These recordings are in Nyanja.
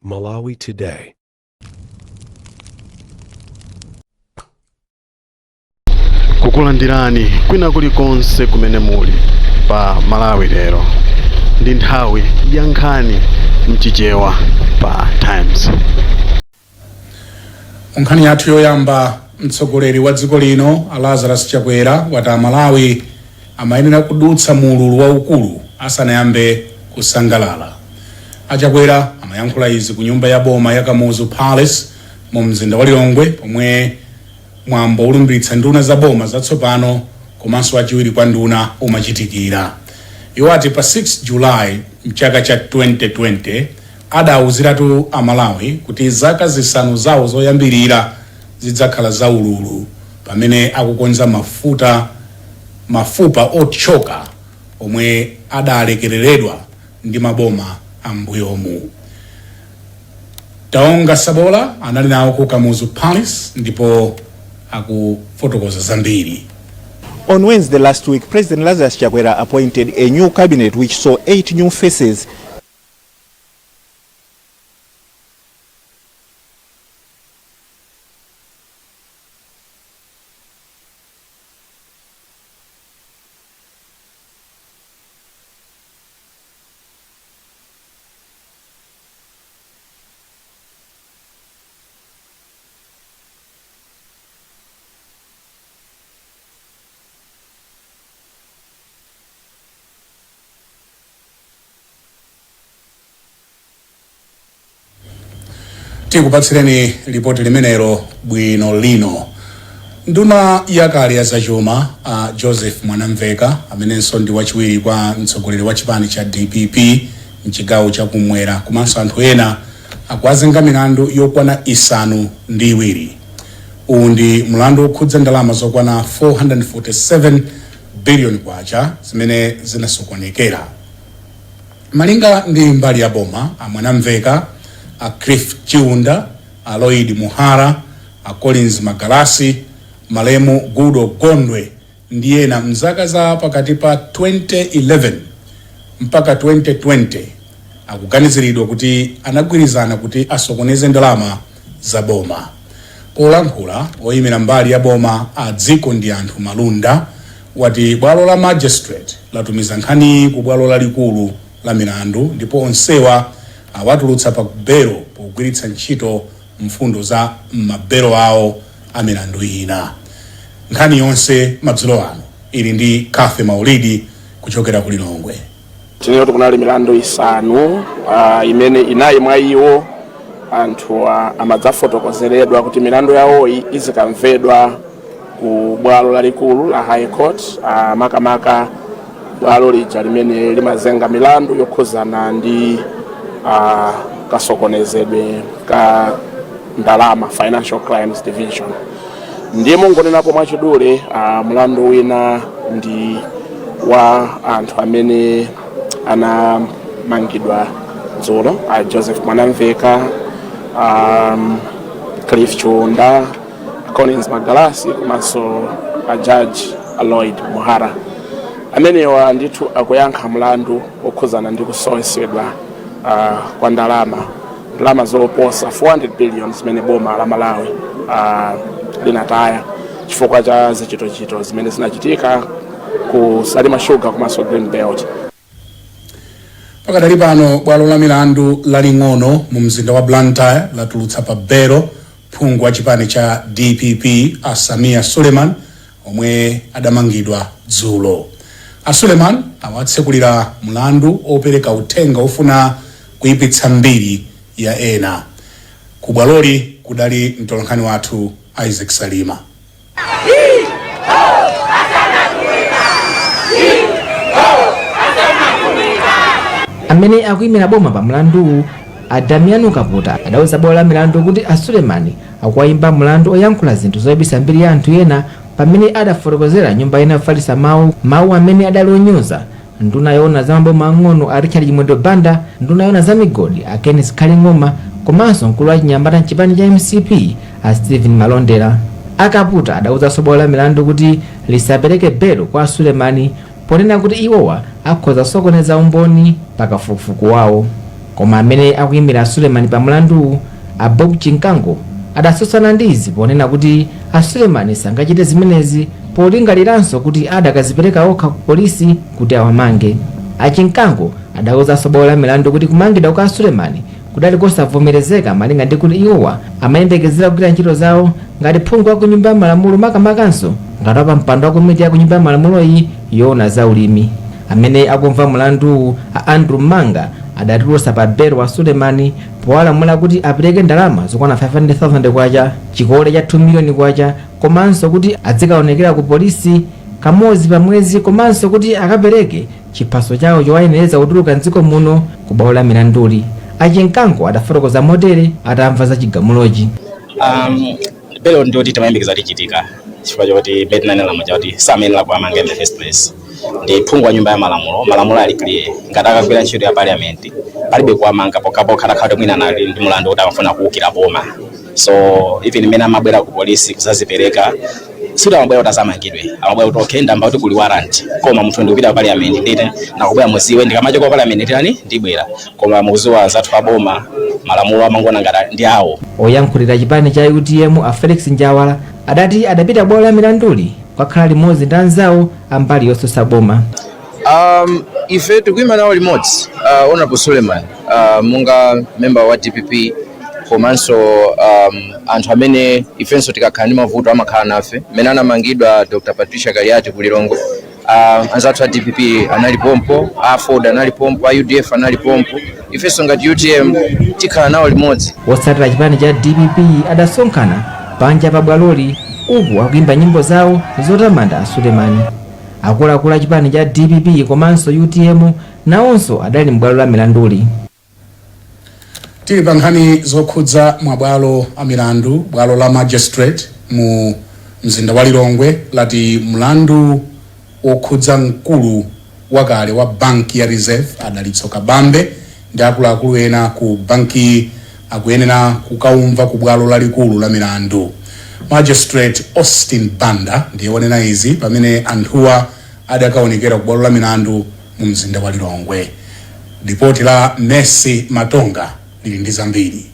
Malawi Today. Kukulandirani kwina kulikonse kumene muli pa Malawi Lero. Ndi nthawi ya nkhani mchichewa pa Times. Nkhani yathu yoyamba, mtsogoleri wa dziko lino a Lazarus Chakwera wati Amalawi amayenera kudutsa mu ululu waukulu asanayambe kusangalala. A Chakwera amayankhula izi ku nyumba ya boma ya Kamuzu Palace mu mzinda wa Lilongwe pomwe mwambo wolumbiritsa nduna za boma zatsopano komanso achiwiri kwa nduna umachitikira. Iwo ati pa 6 July mchaka cha 2020 adawuziratu Amalawi kuti zaka 5 zawo zoyambirira zidzakhala za ululu pamene akukonza mafuta mafupa otchoka omwe adalekereredwa ndi maboma ambuyomu. Taonga Sabola anali nawo ku Kamuzu Palace ndipo akufotokoza zambiri. On Wednesday last week, President Lazarus Chakwera appointed a new cabinet which saw 8 new faces. Tikupatsireni lipoti limenelo bwino lino. Nduna yakale ya zachuma a Joseph Mwanamveka, amenenso ndi wachiwiri kwa mtsogoleri wa chipani cha DPP mchigawo chakumwera, komanso anthu ena akuwazenga milandu yokwana 7. Uwu ndi mlandu wokhudza ndalama zokwana 447 billion kwacha zimene zinasokonekera. Malinga ndi mbali ya boma, a Mwanamveka, a Cliff Chiunda, a Lloyd Muhara, a Collins Magalasi, malemu Goodall Gondwe ndi ena mzaka za pakati pa 2011 mpaka 2020 akuganiziridwa kuti anagwirizana kuti asokoneze ndalama za boma. Polankhula, oyimira mbali ya boma a Dziko ndi Anthu Malunda wati bwalo la magistrate latumiza nkhaniyi ku bwalo lalikulu la milandu ndipo onsewa awatulutsa pa belo pogwiritsa ntchito mfundo za m'mabelo awo a milandu ina. Nkhani yonse madzulo ano ili ndi Cathy Maulidi kuchokera ku Lilongwe. Tinene kuti kunali milandu 5, imene inayi mwa iwo anthu amadzafotokozeredwa kuti milandu yawoyi izikamvedwa ku bwalo lalikulu la High Court, makamaka bwalo lija limene limazenga milandu yokhuzana ndi kasokonezedwe ka ndalama, Financial Crimes Division. Ndiye mungonenapo mwachidule, mlandu wina ndi wa anthu amene anamangidwa dzulo, a Joseph Mwanamveka, Cliff Chiunda, Collins Magalasi komanso a Judge Lloyd Muhara. Amenewa ndithu akuyankha mlandu wokhuzana ndi kusowesedwa kwa ndalama zoposa 400 billion zimene boma la Malawi linataya chifukwa cha zichitochito zimene zinachitika ku Salima Sugar komanso Green Belt. Pakadali pano bwalo la milandu laling'ono mu mzinda wa Blantyre latulutsa pa belo phungu wa chipani cha DPP a Sameer Suleman omwe adamangidwa dzulo. A Suleman awatsekulira mlandu opereka uthenga ofuna kuyipitsa mbiri ya ena. Ku bwaloli kudali mtolankhani wathu Isaac Salima. Amene akuyimira boma pa mlanduwu, a Damiano Kaputa, adauza bwalo la milandu kuti a Suleman akuwayimba mlandu oyankhula zinthu zoyipitsa mbiri ya anthu ena pamene adafotokozera nyumba ina yofalitsa mawu amene adali onyoza nduna yoona za maboma ang'ono a Richard Chimwendo Banda, nduna yoona za migodi a Ken Zikhale Ng'oma komanso mkulu wa chinyamata mchipani cha MCP a Stephen Malondera. A Kaputa adauzanso bwalo la milandu kuti lisapereke belo kwa Sulemani ponena kuti iwowa akhoza kusokoneza umboni pa kafukufuku wawo. Koma amene akuyimira a Sulemani pa mlanduwu, a Bob Chinkango, adatsutsana ndi izi ponena kuti a Sulemani sangachite zimenezi, polingaliranso kuti adakazipereka okha ku polisi kuti awamange. A Chinkango adawuzanso bwalo la milandu kuti kumangidwa kwa a Sulemani kudali kosavomerezeka, malinga ndi kuti iwowa amayembekezera kugwira ntchito zawo ngati phungu wa ku Nyumba ya Malamulo, makamakanso ngati wa mpando wa komiti ya ku Nyumba ya Malamuloyi yoona za ulimi. Amene akumva mlanduwu, a Andrew Manga, adatulutsa pa belo wa Sulemani powalamula kuti apereke ndalama zokwana 500,000 kwacha, chikole cha 2 miliyoni kwacha, komanso kuti adzikaonekera ku polisi kamodzi pa mwezi, komanso kuti akapereke chiphaso chawo chowayenereza kutuluka mdziko muno ku bwalo la milanduli. Achinkango adafotokoza motere atamva za chigamulochi. Belo ndiyoti timayembekeza tichitika, chifukwa choti betinanena moja kuti samayenera kuwamanga in the first place. Ndi phungu wa Nyumba ya Malamulo, malamulo ali clear. Ngati akagwira ntchito ya parliament, palibe kuwamanga, pokhapokha atakhala kuti mwina anali ndi mulandu kuti amafuna kuwukira boma. So even imene amabwera ku polisi kuzazipereka, sikuti amabwera kuti azamangidwe, amabwera kuti, "Okay, ndamva kuti kuli warrant, koma munthu ndikupita ku parliament, ndite nakubwera, muziwe ndikamachoka ku parliament tani ndibwera." Koma mukuziwa anzathu aboma, malamulo amangona ngati ndi awo. Oyankhulira chipani cha UTM, a Felix Njawala, adati adapita bwalo la milanduli kukakhala limodzi ndi anzawo ambali yotsutsa boma. Ife tikuyima nawo limodzi Honorable Suleiman monga member wa DPP, komanso anthu amene ifenso tikakhala ndi mavuto amakhala nafe. Mmene anamangidwa Dr Patricia Kaliati ku Lilongwe, anzathu a DPP anali pompo, a Ford anali pompo, a UDF anali pompo. Ifenso ngati UTM tikhala nawo limodzi. Wotsatira chipani cha DPP adasonkhana panja pa bwaloli uku akuyimba nyimbo zawo zotamanda a Sulemani. Akuluakulu a chipani cha DPP komanso UTM nawonso adali m'bwalo la milanduli. Tili pa nkhani zokhudza mabwalo a milandu, bwalo la magistrate mu mzinda wa Lilongwe lati mlandu wokhudza mkulu wakale wa banki ya Reserve, Adalitso Kabambe, ndi akuluakulu ena ku banki akuyenera kukaumva ku bwalo lalikulu la milandu. Magistrate Austin Banda ndiye wanena izi pamene anthuwa adakaonekera ku bwalo la milandu mu mzinda wa Lilongwe. Ripoti la Messi Matonga lili ndi zambiri.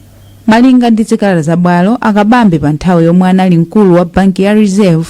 Malinga ndi zikalata za bwalo, Akabambe pa nthawi yomwe anali mkulu wa banki ya Reserve,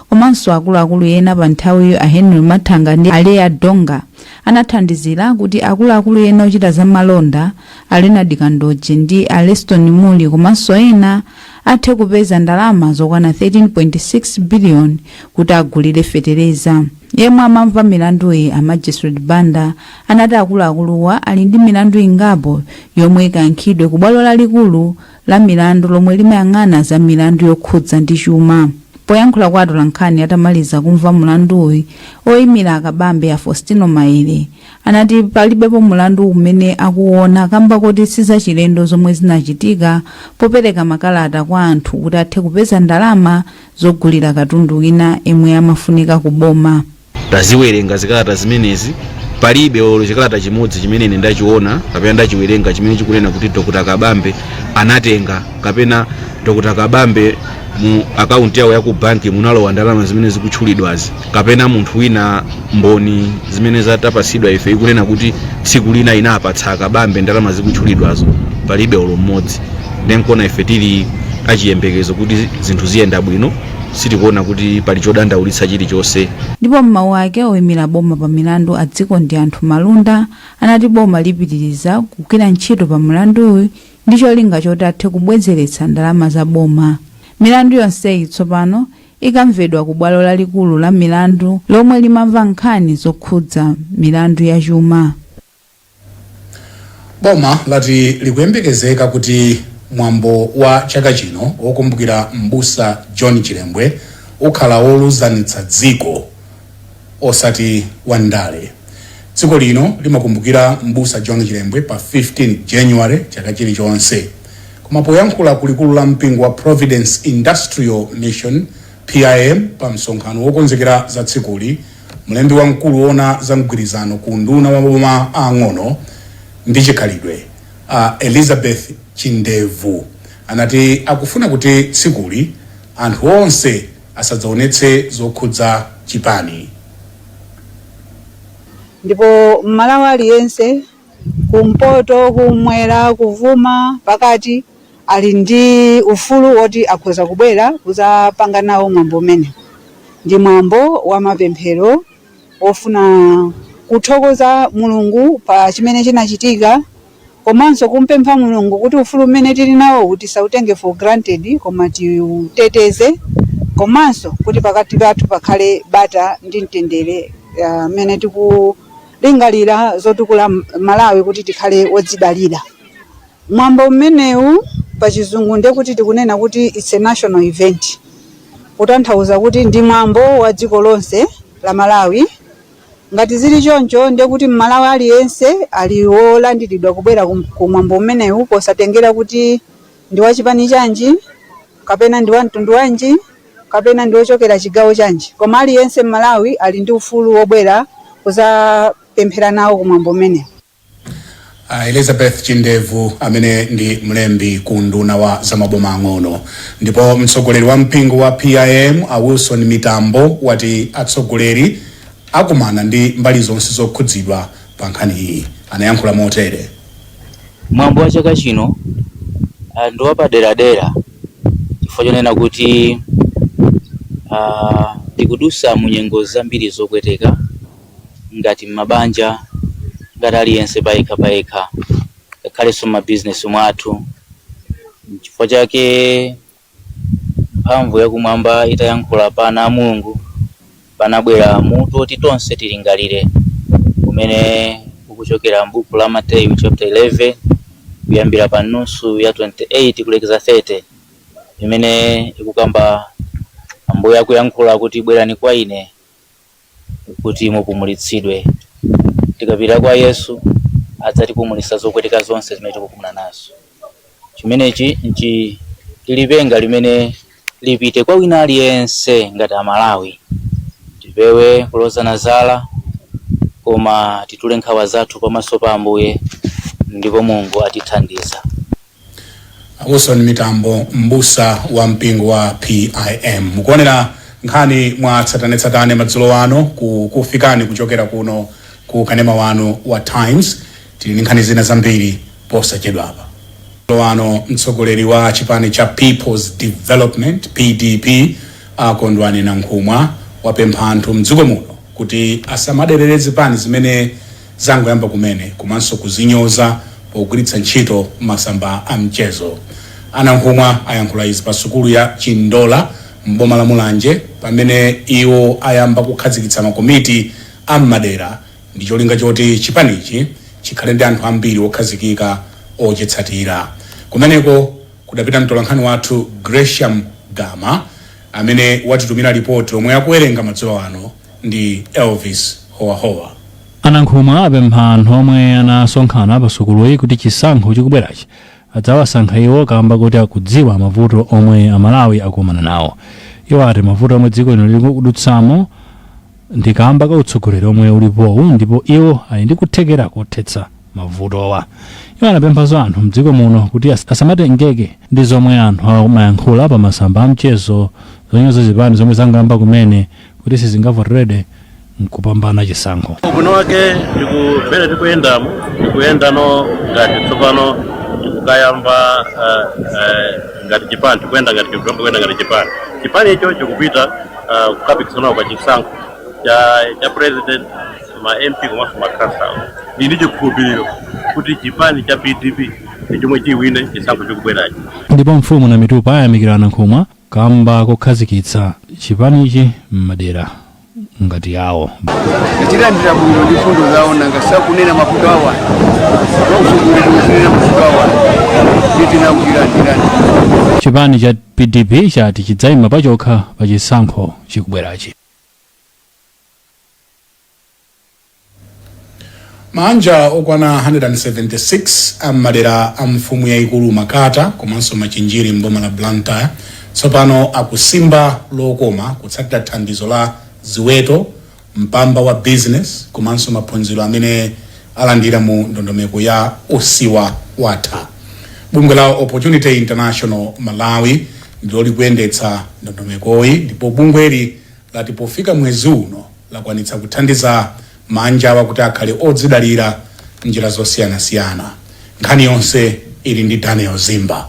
komanso akuluakulu ena pa nthawiyo, a Henry Mathanga ndi Aleya Donga, anathandizira kuti akuluakulu ena ochita zamalonda, a Leonard Kandoje ndi a Leston Muli komanso ena, athe kupeza ndalama zokwana 13.6 billion kuti agulire fetereza. Yemwe amamva milanduyi, a Magistrate Banda, anati akuluakuluwa ali ndi milandu ingapo yomwe ikayankhidwe ku bwalo lalikulu la milandu lomwe limayang'ana za milandu yokhudza ndi chuma. Poyankhula kwa atolankhani atamaliza kumva mulanduyi, oyimira Akabambe, a Faustino Maere, anati palibepo mulandu umene akuona, kamba kuti sizachilendo zomwe zinachitika popereka makalata kwa anthu kuti athe kupeza ndalama zogulira katundu wina emwe amafunika kuboma. Taziwerenga zikalata zimenezi, palibe olo chikalata chimodzi chimene ine ndachiona kapena ndachiwerenga chimene chikunena kuti Dr Kabambe anatenga kapena Dr Kabambe mu akaunti yawo ya ku banki munalowa ndalama zimene zikutchulidwazi, kapena munthu wina, mboni zimene zatapasidwa ife ikunena kuti tsiku lina inapatsa Akabambe ndalama zikutchulidwazo. Palibe olo mmodzi. Ndenkona ife tili achiyembekezo kuti zinthu ziyenda bwino, sitikuona kuti pali chodandaulitsa chilichonse. Ndipo m'mawu ake, oyimira boma pa milandu, a Dziko ndi Anthu Malunda, anati boma lipitiriza kugwira ntchito pa mlanduwu ndi cholinga choti athe kubwezeretsa ndalama za boma. Milandu yonseyi tsopano ikamvedwa ku bwalo lalikulu la milandu lomwe limamva nkhani zokhudza milandu ya chuma. Boma lati likuyembekezeka kuti mwambo wa chaka chino wokumbukira Mbusa John Chilembwe ukhala woluzanitsa dziko osati wandale. Dziko lino limakumbukira Mbusa John Chilembwe pa 15 January chaka chilichonse. Koma poyankhula kulikulu la mpingo wa Providence Industrial Mission, PIM, pa msonkhano wokonzekera za tsikuli, mlembi wamkulu woona za mgwirizano ku unduna wa maboma ang'ono ndi chikhalidwe, Elizabeth Chindevu, anati akufuna kuti tsikuli anthu onse asadzaonetse zokhudza chipani. Ndipo Mmalawi aliyense Kumpoto, kumwera, kuvuma, pakati, ali ndi ufulu woti akhoza kubwera kuzapanga nawo mwambo umene. Ndi mwambo wa mapemphero ofuna kuthokoza Mulungu pa chimene chinachitika, komanso kumpempha Mulungu kuti ufulu umene tili nawo tisautenge for granted, koma tiuteteze, komanso kuti pakati pathu pakhale bata ndi mtendere mmene tikulingalira zotukula Malawi kuti tikhale wodzidalira. Mwambo umenewu pachizungu ndiye kuti tikunena kuti it's a national event, kutanthauza kuti ndi mwambo wa dziko lonse la Malawi. Ngati zili choncho, ndiye kuti Mmalawi aliyense ali wolandiridwa kubwera ku mwambo umenewu, posatengera kuti ndi wachipani chanji, kapena ndi wa mtundu wanji, kapena ndi wochokera chigawo chanji, koma aliyense Mmalawi ali ndi ufulu wobwera kuzapemphera nawo kumwambo umenewu. Elizabeth Chindevu amene ndi mlembi ku nduna wa zamaboma ang'ono. Ndipo mtsogoleri wa mpingo wa PIM, a Wilson Mitambo, wati atsogoleri akumana ndi mbali zonse zokhudzidwa pa nkhani iyi. Anayankhula motere. Mwambo wa chaka chino ndi wapaderadera chifukwa chonena kuti tikudusa mu nyengo zambiri zopweteka, ngati m'mabanja, ngati aliyense payekha payekha, ngakhalenso m'mabizinesi mwathu. Chifukwa chake mphamvu yakumwamba itayankhula pa ana a Mulungu, panabwera mutu oti tonse tilingalire, umene ukuchokera m'buku la Mateyu chapter 11, kuyambira pa nusu ya 28 kulekeza 30, imene ikukamba Ambuye akuyankhula kuti, "Bwerani kwa ine kuti mupumulitsidwe." Tikapita kwa Yesu, adzatipumulitsa zopweteka zonse zimene tikukumana nazo. Chimenechi nchi lipenga limene lipite kwa wina aliyense. Ngati Amalawi, tipewe kulozana zala, koma titule nkhawa zathu pamaso pa Ambuye, ndipo Mulungu atithandiza. Wilson Mitambo, mbusa wa mpingo wa PIM. Mukuonera nkhani mwa tsatanetsatane madzulo ano kufikani kuchokera kuno ku kanema wanu wa Times. Tili ndi nkhani zina zambiri posachedwapa. Madzulo ano, mtsogoleri wa chipani cha People's Development, PDP, Akondwani Nankhumwa, wapempha anthu mdziko muno kuti asamaderere zipani zimene zangoyamba kumene, komanso kuzinyoza pogwiritsa ntchito masamba a mchezo. Anankhumwa ayankhula izi pa sukulu ya Chindola mboma la Mulanje, pamene iwo ayamba kukhazikitsa makomiti a m'madera ndi cholinga choti chipanichi chikhale ndi anthu ambiri okhazikika ochitsatira. Kumeneko kudapita mtolankhani wathu Gresham Gama, amene watitumira ripoti lomwe akuwerenga madzulo ano ndi Elvis Howahowa. Anankhumwa apempha anthu omwe anasonkhana pa sukuluyi kuti chisankho chikubwerachi adzawasankha iwo, kamba kuti akudziwa mavuto omwe Amalawi akukumana nawo. Iwo ati mavuto omwe dziko lino lili kudutsamo ndi kamba ka utsogoleri omwe ulipowu, ndipo iwo ali ndi kuthekera kothetsa mavutowa. Iwo anapemphanso anthu mdziko muno kuti asamatengeke ndi zomwe anthu amayankhula pa masamba a mchezo zonyoza zipani zomwe zangoyamba kumene kuti sizingavoteredwe nkupambana chisankho. Ubwino wake ndikumene tikuyendamo, tikuyendano ngati tsopano tikukayamba ngati chipani, tikuyenda ngati tikuyamba kuyenda ngati chipani. Chipani icho chikupita kukapikisana pa chisankho cha president, ma MP komanso ma council. Ndi chikhulupiriro kuti chipani cha PDP ndi chomwe chiwine chisankho chikubwerachi. Ndipo mfumu Namitupa ayamikira Anankhumwa kamba kokhazikitsa chipanichi m'madera ngati yawo. Tilandira bwino ndi mfundo zawo, nanga sakunena mavuto awa wausogolera kuzinena mavuto awa nditinakuchilandirani. Chipani cha PDP chati chidzayima pachokha pa chisankho chikubwerachi. Maanja okwana 176 am'madera a mfumu yayikulu Makata komanso Machinjiri mboma la Blantyre tsopano akusimba lokoma kutsatira thandizo la ziweto, mpamba wa business komanso maphunziro amene alandira mu ndondomeko ya Usiwa Watha. Bungwe la Opportunity International Malawi ndilo likuyendetsa ndondomekoyi, ndipo bungweli lati pofika mwezi uno lakwanitsa kuthandiza maanjawa kuti akhale odzidalira Njira zosiyanasiyana. Nkhani yonse ili ndi Daniel Zimba.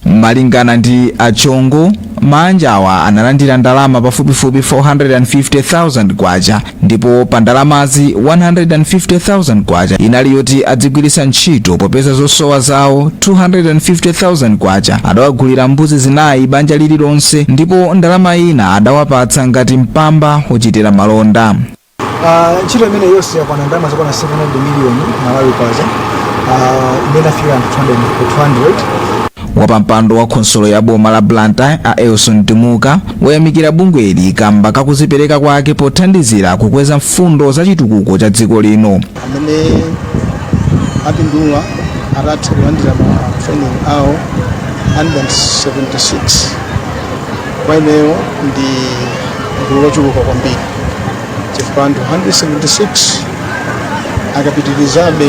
Malingana ndi Achongo, maanja awa analandira ndalama pafupifupi 450,000 kwacha, ndipo pa ndalamazi 150,000 kwacha inali yoti adzigwiritsa ntchito popeza zosowa zawo, 250,000 kwacha adawagulira mbuzi zinayi banja lililonse, ndipo ndalama ina adawapatsa ngati mpamba ochitira malonda. Ntchito imene yonse yakwana ndalama zokwana 700 miliyoni Malawi kwacha, imene afika anthu 200. Wapampando wa khonsolo ya boma la Blantyre, a Elson Timuka, wayamikira bungweli kamba kakuzipereka kwake pothandizira kukweza mfundo za chitukuko cha dziko lino. Amene apindula atatha kulandira ma training awo 176, kwa ineyo ndi gulu lochuluka kwambiri, chifukwa anthu 176 akapitirizabe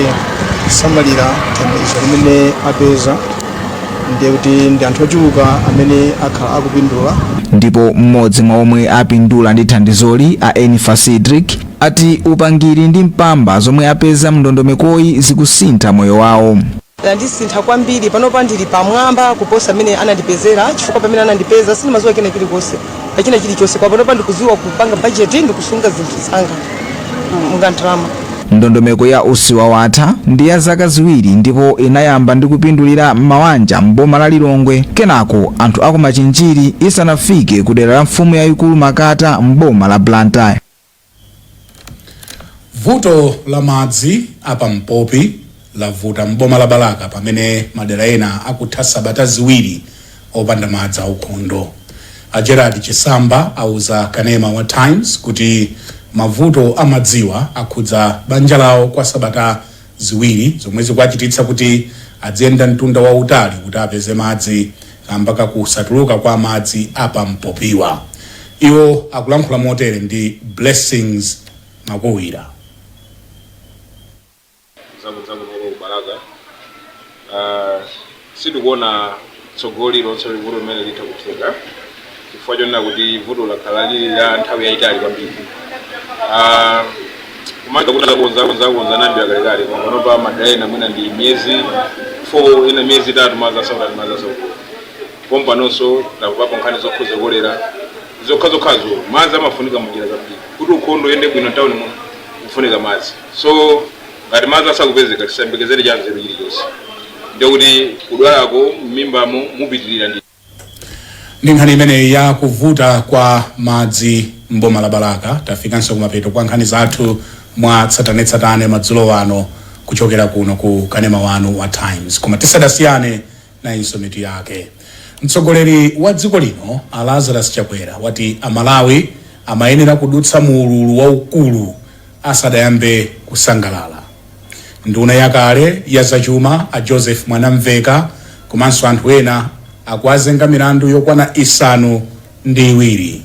kusamalira thandizo limene apeza, ndiye kuti ndi anthu ochuluka amene akhala akupindula. Ndipo mmodzi mwa omwe apindula ndi thandizoli, a Enifa Cedric, ati upangiri ndi mpamba zomwe apeza mndondomekoyi zikusintha moyo wawo. Landisintha kwambiri. Panopa ndili pamwamba kuposa amene anandipezera, chifukwa pamene anandipeza sindimadziwa kena chilichonse, kachina chilichonse. Kwa panopa ndikudziwa kupanga bajeti ndikusunga zinthu zanga nga ndalama. Ndondomeko ya Usiwa Watha ndi ya zaka 2 ndipo inayamba ndi kupindulira mawanja mboma la Lilongwe, kenako anthu aku Machinjiri, isanafike ku dera la mfumu yayikulu Makata mboma la Blantyre. Vuto la madzi apampopi lavuta mboma la Balaka pamene madera ena akutha sabata 2 opanda madzi aukhondo. A Gerard Chisamba auza kanema wa Times kuti mavuto amadziwa akhudza banja lawo kwa sabata 2, zomwe zikuachititsa kuti adziyenda mtunda wautali kuti apeze madzi kamba kakusatuluka kwa madzi apampopiwa. Iwo akulankhula motere ndi Blessings Makuwira. Zakunoko ku Balaka, sitikuona tsogolo lilonse vuto limene litha kutheka, chifukwa chonena kuti vuto lakhala lili la nthawi yayitali kwambiri. Kumaza kukonza nambira kalekale, koma panopa madera ena mwina ndi miyezi 4, ena miyezi 3, madzi asautali, madzi asaukulu. Pompanonso takupapo nkhani zokhuza kolera zokhazokhazo. Madzi amafunika munjira zambiri kuti ukhondo uyende bwino. Mtawuni muno kufunika madzi, so ngati madzi asakupezeka, tisayembekezere cha nzeru chilichonse, ndikuti kudwalako m'mimbamo mupitirira ndi Ndi nkhani imeneyi ya kuvuta kwa madzi mboma la Balaka, tafikanso kumapeto kwa nkhani zathu mwa tsatanetsatane madzulo ano kuchokera kuno ku kanema wanu wa Times. Koma tisadasiyane, nayinso mitu yake. Mtsogoleri wa dziko lino a Lazarus Chakwera wati Amalawi amayenera kudutsa mu ululu waukulu asadayambe kusangalala. Nduna yakale ya zachuma a Joseph Mwanamveka komanso anthu ena akuazenga milandu yokwana 7.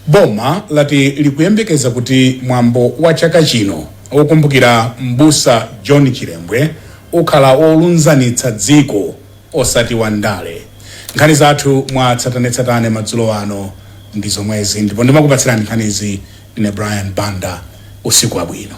Boma lati likuyembekeza kuti mwambo wa chaka chino wokumbukira mbusa John Chilembwe ukhala wolunzanitsa dziko osati wandale. Nkhani zathu mwa tsatanetsatane madzulo ano ndi zomwezi, ndipo ndimakupatsirani nkhanizi ndine Brian Banda. Usiku wabwino.